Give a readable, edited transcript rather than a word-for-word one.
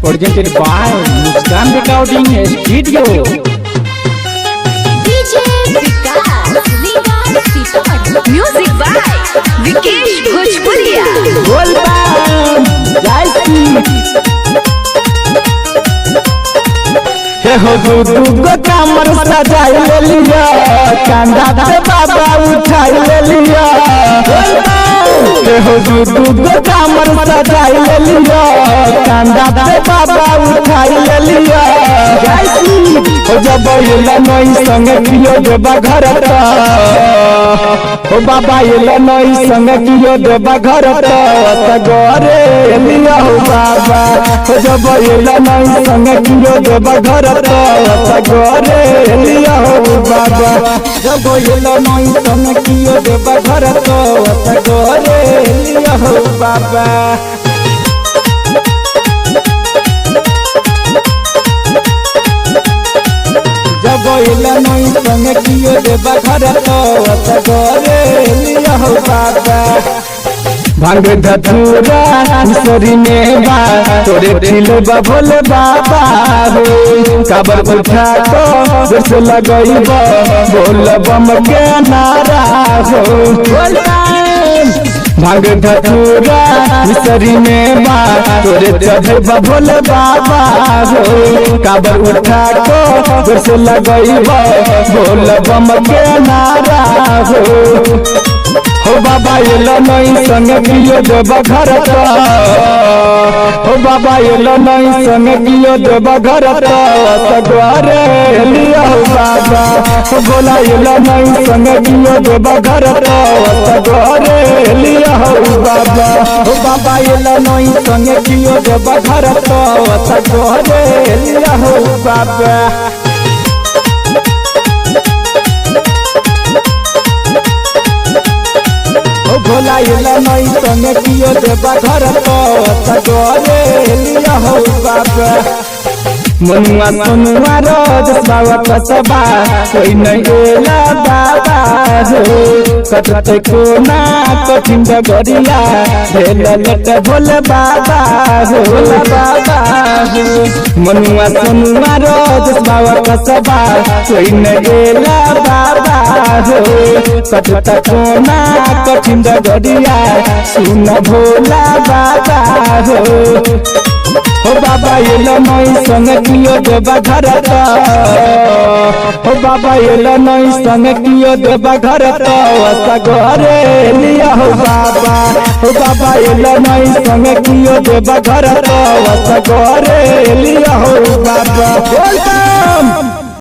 Presented by Muskan Recording Studio. DJ Vikas Riga Sitamarhi. Music by Vikesh Bhojpuriya. बोल बम, जय श्री। हे हो दू दू गो कामर सजाई ले लिया, कांधा पे बाबा उठाई ले लिया। हे हो दू दू गो कामर सजाई ले लिया, कांधा पे बाबा उठाई ले लिया। जय श्री। हो जब एला नई संग कियो देबा घर त, हो बाबा एला नई संग कियो देबा घर त, सगरे लिया हो बाबा। हो जब एला नई संग कियो देबा घर त, सगरे लिया हो बाबा। जब एला नई संग कियो देबा घर त, सगरे लिया हो बाबा। जब एला नई संग कियो देबा घर त, सगरे लिया हो बाबा। भांग धतूरा सरी में बा, तोरे ठिल भोले बाबा हो। काबर उठा को जोर से लगइब, बोल बम के नारा हो। भांग धतूरा सरी में बा, तोरे चढ़ब भोले बाबा हो। काबर उठा को जोर से लगइब, बोल बम के नारा हो। हो बाबा एलो नई संग कियो देबा घर त, हो बाबा एलो नई संग कियो देबा घर त, सगरे लिया हो बाबा। हो भोला एलो नई संग कियो देबा घर त, सगरे लिया हो बाबा। हो बाबा एलो नई संग कियो देबा घर त, सगरे लिया हो बाबा। ओ भोला एला नई संग कियो देबा घर त, सगरे लिया हो बाबा। मनुआ सोनुआ रोज बाबा कसबा, कोई नहीं एला बाबा हो। कटते कोना कठिन डगरिया, भेल लट भोले बाबा हो। बाबा हो मनुआ सोनुआ रोज बाबा कसबा, कोई नहीं एला बाबा हो। कटता कोना कठिन डगरिया, सुन भोला बाबा हो। हो बाबा एलो नई संग कियो देबा घर त, हो बाबा एलो नई संग कियो देबा घर त, सगरे लिया हो बाबा। हो बाबा एलो नई संग कियो देबा घर त, सगरे लिया हो बाबा।